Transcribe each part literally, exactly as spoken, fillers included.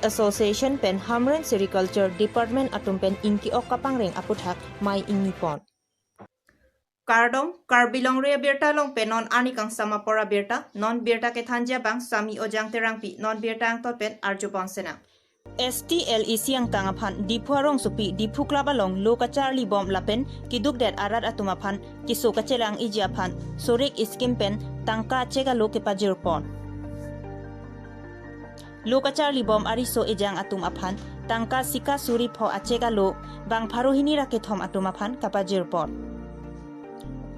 Association pen Hamren Sericulture Department atum pen ingki-ok kapangreng aputhak mei ingni pon. Kardom, Karbi Longri Abirta along pen non arni kangsam apor abirta, non birta kethanji abang Sami Ojang Terangpi, non birta angton pen arju pon sinang. S T L E C angtang aphan Diphu arongsopi Diphu Club along lo kacharli bom lapen keduk det arat atum aphan keso kachelang-iji aphan Surik scheme pen tangka achek alo kepajir pon. Lo kacharli bom ariso ejang atum aphan tangka sika suri pho achek alo bang pharo hini ra kethom atum aphan kapajir pon.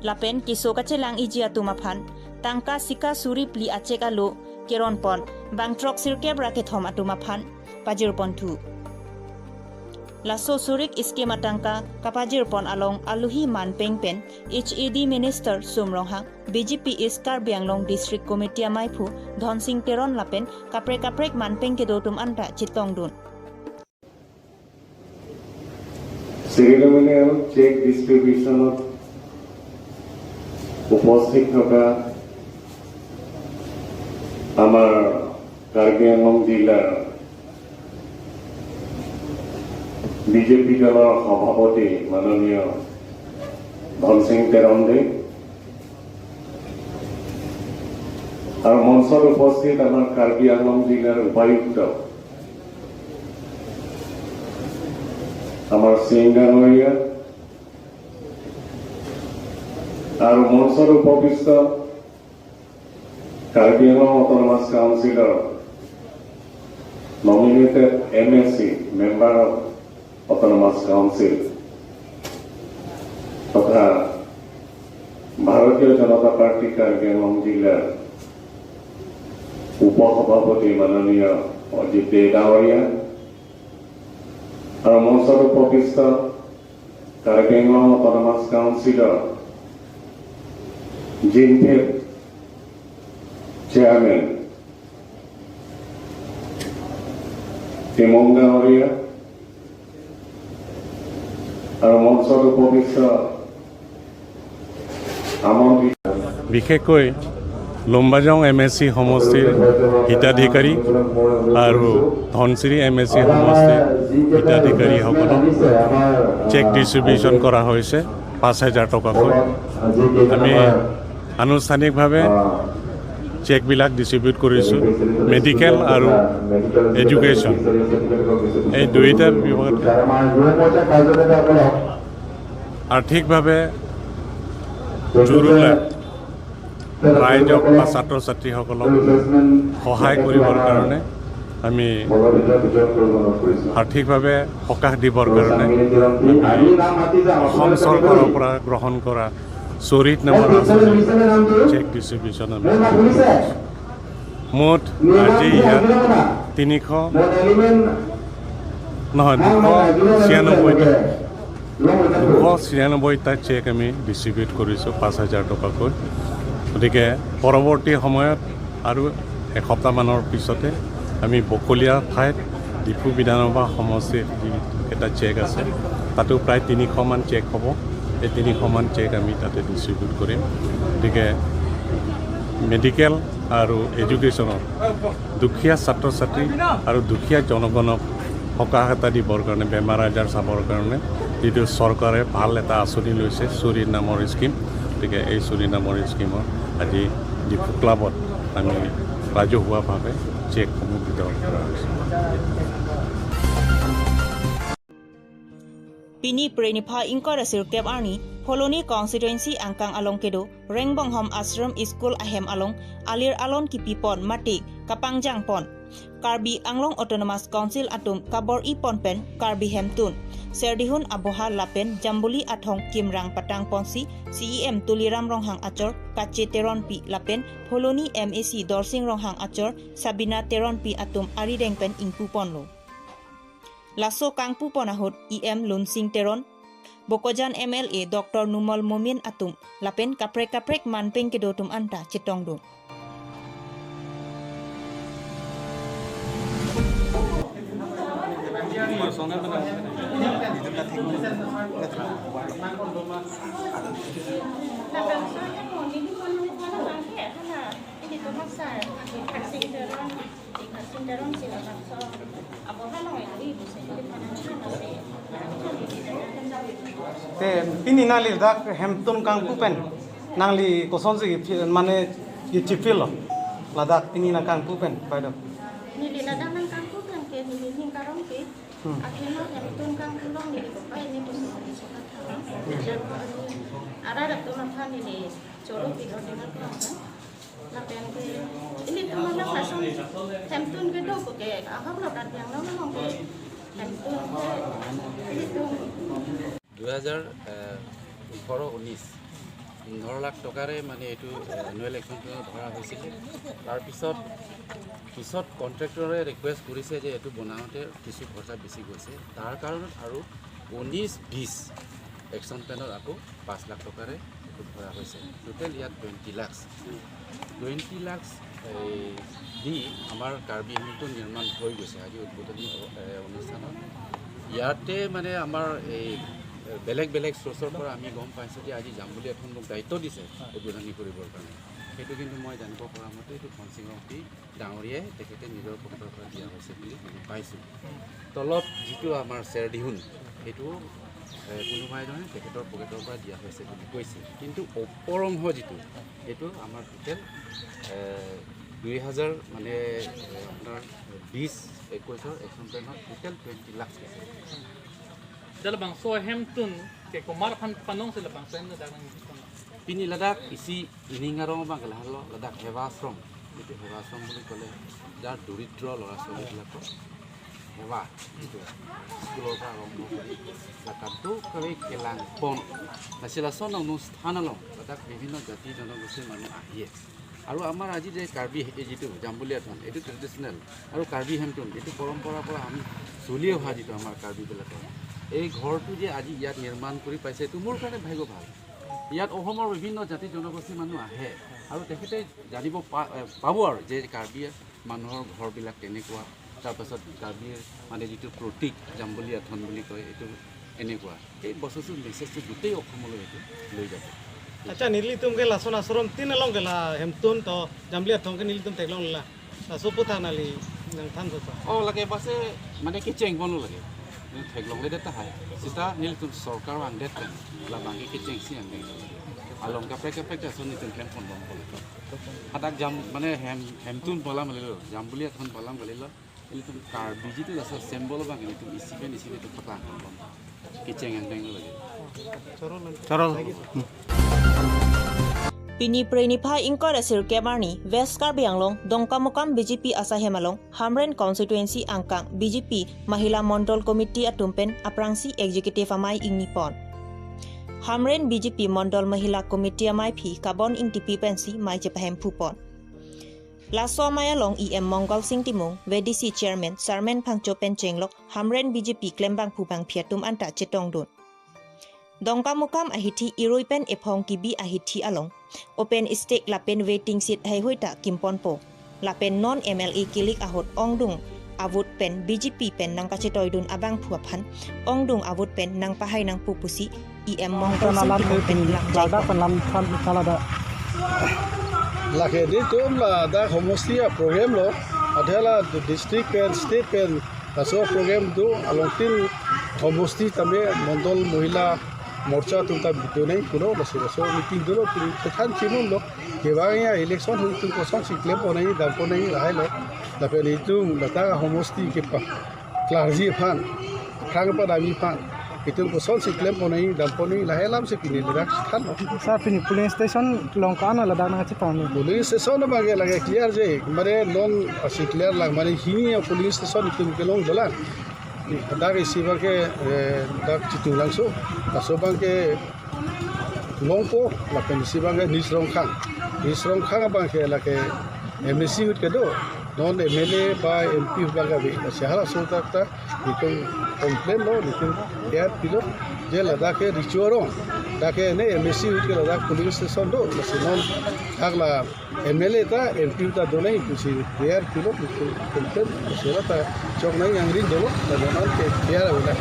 Lapen keso kachelang-iji atum aphan tangka sika suri phli achek alo keron pon bang throk sirkep ra kethom atum aphan pajir pon thu. Laso Surik scheme atangka kapajir pon along aluhi manpeng pen H A D Minister Sum Ronghang, B J P East Karbi Anglong District Committee amaiphu Dhonsing Teron lapen kaprek kaprek manpeng kedo atum anta chetongdun. চেৰিমনিয়েল চেক ডিষ্ট্ৰিবিউচনত উপস্থিত থকা আমাৰ কাৰ্বি আংলং জিলাৰ বিজেপি দলৰ সভাপতি মাননীয় ধনসিং তেৰণদে আৰু মঞ্চত উপস্থিত আমাৰ কাৰ্বি আংলং জিলাৰ উপায়ুক্ত আমাৰ সিং ডাঙৰীয়া আৰু মঞ্চত উপবিষ্ট কাৰ্বি আংলং অট'নমাছ কাউন্সিলৰ nominated M A C, member of autonomous council তথা ভাৰতীয় জনতা পাৰ্টি কাৰ্বি আংলং জিলাৰ উপ সভাপতি মাননীয় অজিত দে ডাঙৰীয়া আৰু মঞ্চত উপবিষ্ট কাৰ্বি আংলং অট'নমাছ কাউন্সিলৰ জিনফেড চেয়াৰমেন টিমং ডাঙৰীয়া আৰু মঞ্চত উপবিষ্ট আমন্ত্ৰিত বিশেষকৈ লুম্বাজং এম এ চি সমষ্টিৰ হিতাধিকাৰী আৰু ধনশিৰি এম এ চি সমষ্টিৰ হিতাধিকাৰীসকলক চেক ডিষ্ট্ৰিবিউচন কৰা হৈছে পাঁচ হাজাৰ টকাকৈ। আমি আনুষ্ঠানিকভাৱে চেকবিলাক ডিষ্ট্ৰিবিউট কৰিছোঁ। মেডিকেল আৰু এডুকেশ্যন, এই দুয়োটা বিভাগত আৰ্থিকভাৱে জুৰুলা ৰাইজক বা ছাত্ৰ ছাত্ৰীসকলক সহায় কৰিবৰ কাৰণে আমি আৰ্থিকভাৱে সকাহ দিবৰ কাৰণে আমি অসম চৰকাৰৰ পৰা গ্ৰহণ কৰা চৰিত নামৰ আঁচনি চেক ডিষ্ট্ৰিবিউচন আমি কৰিছোঁ। মুঠ আজি ইয়াত তিনিশ, নহয়, দুশ ছিয়ানব্বৈটা, দুশ ছিয়ানব্বৈটা চেক আমি ডিষ্ট্ৰিবিউট কৰিছোঁ পাঁচ হাজাৰ টকাকৈ। গতিকে পৰৱৰ্তী সময়ত আৰু এসপ্তাহমানৰ পিছতে আমি বকলীয়া ঠাইত ডিফু বিধানসভা সমষ্টিত যি এটা চেক আছে, তাতো প্ৰায় তিনিশমান চেক হ'ব। এই তিনিশমান চেক আমি তাতে ডিষ্ট্ৰিবিউট কৰিম। গতিকে মেডিকেল আৰু এডুকেশ্যনৰ দুখীয়া ছাত্ৰ ছাত্ৰী আৰু দুখীয়া জনগণক সকাহ এটা দিবৰ কাৰণে, বেমাৰ আজাৰ চাবৰ কাৰণে যিটো চৰকাৰে ভাল এটা আঁচনি লৈছে, চৰিত নামৰ স্কিম, গতিকে এই চৰিত নামৰ স্কিমত আজি ডিফু ক্লাবত আমি ৰাজহুৱাভাৱে চেকসমূহ বিতৰণ কৰা হৈছে। Pini Phre niphai ingkoi ra sirkep arni Phuloni constituency angkang along kedo Rengbonghom Ashram School ahem along alir alon kipipon mate kapangjangpon Karbi Anglong Autonomous Council atum kabor-ipon pen Karbi Hemtun, Serdihun Aboha lapen Jambuli Athong kimrang patangponsi C E M Tuliram Ronghang achor Kache Teronpi lapen Phuloni M A C Dorsing Ronghang achor Sabina Teronpi atum arideng pen ingpuponlo. Laso kangpupon ahut E M Lunsing Teron, Bokajan M L A Doctor Numal Momin atum lapen kaprek kaprek manpeng kedo atum anta chetongdun. Te pini nangli dak hemtun kangpu pen nangli kosonsi phi-, mane ye chifil lo ladak pini nang kangpu pen bai do. Neli ladak nang kangpu pen ke neli ning karong ke. Hmm. Akhirnya hemtun kangpu along neli kopai ne pusi neli suka tha. Arat atum aphan neli choro pilo dengan pulang. Lapen ke ilitum alam lason hemtun kedo ke ahok lo Karbi Anglong along ke hemtun ke ilitum দুহেজাৰ ওঠৰ ঊনৈছ পোন্ধৰ লাখ টকাৰে মানে এইটো annual action প্লেনত ধৰা হৈছিলে। তাৰপিছত পিছত কণ্ট্ৰেক্টৰে ৰিকুৱেষ্ট কৰিছে যে এইটো বনাওঁতে কিছু খৰচা বেছি গৈছে, তাৰ কাৰণত আৰু ঊনৈছ বিছ একশ্যন প্লেনত আকৌ পাঁচ লাখ টকাৰে এইটো ধৰা হৈছে। টোটেল ইয়াত টুৱেণ্টি লাখ, টুৱেণ্টি লাখ এই দি আমাৰ কাৰ্বি হ্যামটো নিৰ্মাণ হৈ গৈছে আজি উদ্বোধনী অ-, এ, অনুষ্ঠানত। ইয়াতে মানে আমাৰ এই এ, বেলেগ বেলেগ চ'ৰ্চৰ পৰা আমি গম পাইছোঁ যে আজি জাম্বুলিয়াথন মোক দায়িত্ব দিছে উদ্বোধনী কৰিবৰ কাৰণে। সেইটো কিন্তু মই জানিব পৰা মতে এইটো ধনসিং ৰংপি ডাঙৰীয়াই তেখেতে নিজৰ পকেটৰ পৰা দিয়া হৈছে বুলি বুজি পাইছোঁ। তলত যিটো আমাৰ চেৰডিহুন, সেইটো এ, কোনোবা এজনে তেখেতৰ পকেটৰ পৰা দিয়া হৈছে বুলি কৈছে। কিন্তু ওপৰ অংশ যিটো, সেইটো আমাৰ টোটেল এ, দুই হাজাৰ মানে এ, আপোনাৰ বিছ একৈছৰ একশ্যন প্লেনত টোটেল টুৱেণ্টি লাখ কৈছে। Dal bangso hemtun ke komat aphan panong si labangso hem ladak nang. Pini ladak isi ining arong abang ke lahelo ladak Hewa Ashram. Itu Hewa Ashram বুলি ক'লে যাৰ দৰিদ্ৰ ল'ৰা ছোৱালীবিলাকক সেৱা যিটো স্কুলৰ পৰা আৰম্ভ কৰি বা কাদ্য কালে কেলাং পন নাছিল আচৰণ অনুষ্ঠান along ladak বিভিন্ন জাতি জনগোষ্ঠীৰ মানুহ আহিয়ে। আৰু আমাৰ আজি যে কাৰ্বি এই যিটো জাম্বুলিয়াথন, এইটো ট্ৰেডিশ্যনেল আৰু কাৰ্বি হেমটুন, এইটো পৰম্পৰাৰ পৰা আমি চলি অহা যিটো আমাৰ কাৰ্বিবিলাকৰ এই ঘৰটো যে আজি ইয়াত নিৰ্মাণ কৰি পাইছে, এইটো মোৰ কাৰণে ভাগ্য ভাল। ইয়াত অসমৰ বিভিন্ন জাতি জনগোষ্ঠীৰ মানুহ আহে আৰু তেখেতে জানিব পা-, এ, পাব আৰু যে কাৰ্বি মানুহৰ ঘৰবিলাক কেনেকুৱা, তাৰপাছত কাৰ্বিৰ মানে যিটো প্ৰতীক জাম্বুলিয়াথন বুলি কয়, এইটো এনেকুৱা। এই বস্তুটো, মেছেজটো গোটেই অসমলৈ এইটো লৈ যাব। Accha, nelitum ke lason asorom tin along ke la hemtun to jamli athong ke nelitum theklong la. Laso aphuthak nangli nangthan sosa. Oh, lake base mane kecheng pon lo lake. Neli theklongledet tahai. Sita nelitum sorkar vangdet pen labang ke kechengsi angdeng. Along kaprek kaprek ason nelitum klem pon bom pon. Hadak jam mane hem, hemtun pu alam kalilo, jambuliathon pu alam kalilo. Ilitum Karbi jitu laso symbol abang ilitum isi pen isi ilitum paklang pon bom. Kecheng angdeng lo lake. Chorol. Hmm. Pini Phre niphai ingkoi ra sirkep arni West Karbi Anglong Dongkamukam B J P asahem along Hamren Constituency angkang B J P Mahila Mondol Committee atum pen aphrangsi Executive amei ingni pon. Hamren B J P Mondol Mahila Committee ameiphi Kabon Ingtipi pensi mei chepahemphu pon. Laso amei along E M Mongol Sing Timung, V D C Chairman Sarmen Phangcho pen chenglok Hamren B J P klembangphu bangphi atum anta chetongdun. Dongkamukam ahithi irui pen ephong kibi ahithi along open stage lapen waiting shed heihui ta kimponpo. Lapen non M L A kilik ahut ongdung avote pen B J P pen nangkachetoidun abangphu aphan ongdung avote pen nangpahai nangpo pusi E M Mongol Sing Timung pen lam ladak pen lam than thalada. Lake ditum ladak homosti a-program lo, adela district pen, state pen, laso program do along tin homosti tame Mondol Mahila Morcha atum ta bidonai kuno laso laso meeting dolo pini kethan chimun lo. Kevang ya election hui tum kosonsi klem ponai dam ponai lahai lo. Lapen itum ladak homosti kepa clergy aphan, aphrang padami aphan itum kosonsi klem ponai dam ponai lahai alamsi pini ladak than lo. Sir, pini polling station along ko-an ladak nangchetong ni? Polling station abang ke lake clear je, mane non asi clear lang, mane hini a-polling station itum kelong dolang. Dak isi abang ke, eh, dak Chitulangso, laso abang ke Longpo, lapen isi abang ke Nis Rongkhang. Nis Rongkhang abang ke lake M A C ahut kedo. Non M L A ba M P ahut abang ke ave. Lasi halaso adak ta itum complain lo, itum K R pilo. Je ladak ke Richo Arong, dak ke ne M A C ahut ke ladak polling station do. Lasi non dak la M L A ta M P ta donai pusi K R pilo, itum complain. Lasi la ta choknai angring dolo, la donan ke K R ave la.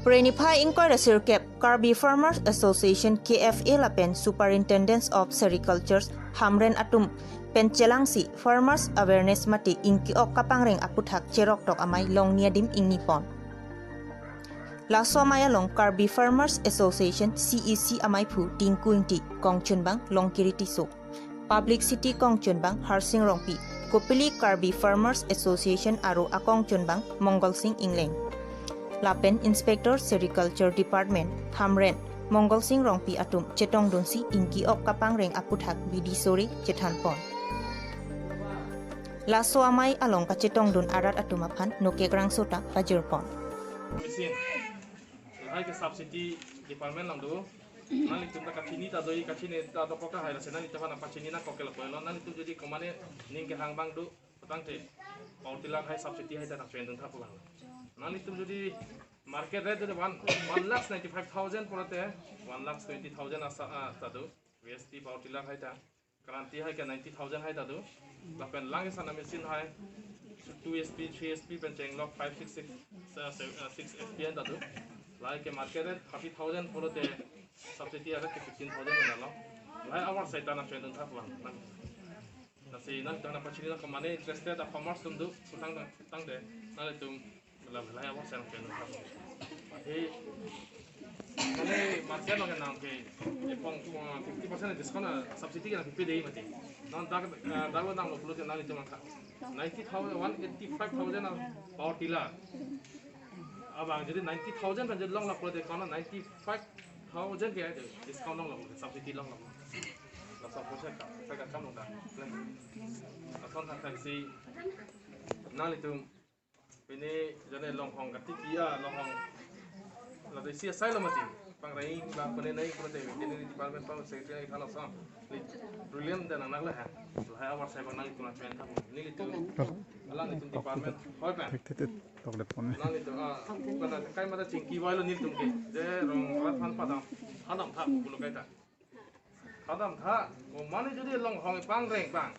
Pre niphai ingkoi ra sirkep Karbi Farmers Association, K F A lapen Superintendence of Sericulture, Hamren atum pen chelangsi farmers awareness mate ingki-ok kapangreng aputhak cheroktok amei Longni adim ingnipon. Laso amei along Karbi Farmers Association, C E C, ameiphu Tinku Ingti, kongchunbang Longkiri Tisso, Publicity kongchunbang Harsing Rongpi, Kopili Karbi Farmers Association aro akongchunbang Mongol Sing Ingleng, lapen Inspector Sericulture Department, Hamren, Mongol Sing Rongpi atum chetongdunsi ingki-ok kapangreng aputhak bidi sore chethanpon. Laso amei along kachetongdun arat atum aphan Nokek Rangso ta pajirpon. Machine. Lahai ke subsidy department along do. Nanglitum ta kachini ta do, kachini ta dokok tahai, lasi nanglitum aphan pachini nangkok ke lapu-an lo. Nanglitum jodi komane ning kehang abang do, tangte power tiller hai subsidy hai ta nangchengdun tha pulang. Nanglitum jodi market rate jodi one, one lakh ninety-five thousand pulote, one lakh twenty thousand asa, ah, ta do. V S T power tiller hai ta. Kranti hai ke ninety thousand hai ta do. Lapen lang sana machine hai two H P, three H P pen chenglok five, six, six, uh, se-, uh, six H P hai ta do. Lahai ke market rate thirty thousand pulote subsidy arek ke fifteen thousand na lo. Lahai avarsai ta nangchengdun tha pulang. Lasi nangtum aphan pachini nang komane interested a farmers atum do, sutang tang, tangte nanglitum lahai avarsai nangchengdun tha. Mati, mane market along nang ke, epong, epong fifty percent discount, ah, subsidy ke nangpipe dei mati. Non dak, ah, dak lo nanglo pulote nanglitum angka ninety thousand, one eighty-five thousand a power tiller. Abang jodi ninety thousand pen jodi longlok pulote kono ninety-five thousand ke discount longlok, subsidy longlok. Laso poisa ka, poisa ka kam ta. Lason thakthaksi nanglitum pini jane longhong katiki a longhong. Laso isi asai lo mati. Pangreng abang pene nai pene te veterinary department pang secretary than asam. Li brilliant dan anak le ha. Lahai avarsai abang nanglitum aphan tha. Nelitum alanglitum department hoi pa. Thik thik thik. Tok le pon. Nanglitum, ah, pada kai mata chingki vai lo nelitum ke. Je rong rat aphan padam. Padam tha pulo kaita. Padam tha, komane jodi longhong pangreng abang.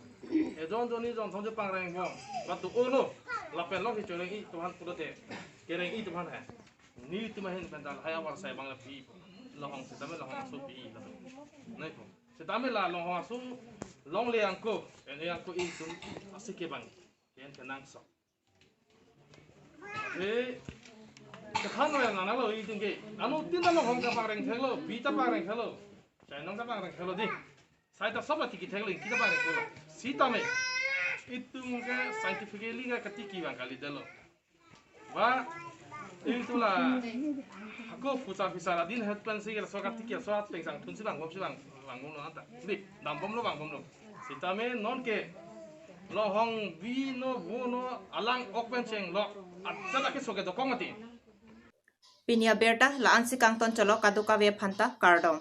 Ejon joni jon thong jo pangreng abang. Batu olo. Lapen long hi choreng-i atum aphan pulote. Kereng-i atum aphan hai. Nelitum ahin pen ta lahai avarsai abang le pi. Longhong sitame longhong aso pi. Nai ko. Sitame la longhong aso longle angko. Ene angko itum asike abang. Ken kenangsot. Eh, kethan lo yang nang lo itum ke. Anuttin ta longhong ta pangreng theklo, pi ta pangreng theklo. Chainong ta pangreng theklo dei. Sai ta sob atiki theklo, kita pangreng theklo. Sitame itum ke scientifically ke katiki abang kali detlo. Ba, itum la hako futsal fisal adin het pen si ke so katiki so at pengsang thun si bang bom si bang bang bom lo anta. Dei, dam bom lo bang bom lo. Sitame non ke longhong bi no bo no alang ok pen chenglok. At sa ta ke so ke dokok mati. Pini abirta la-ansi kangton cholo, kadokave aphan ta kardom.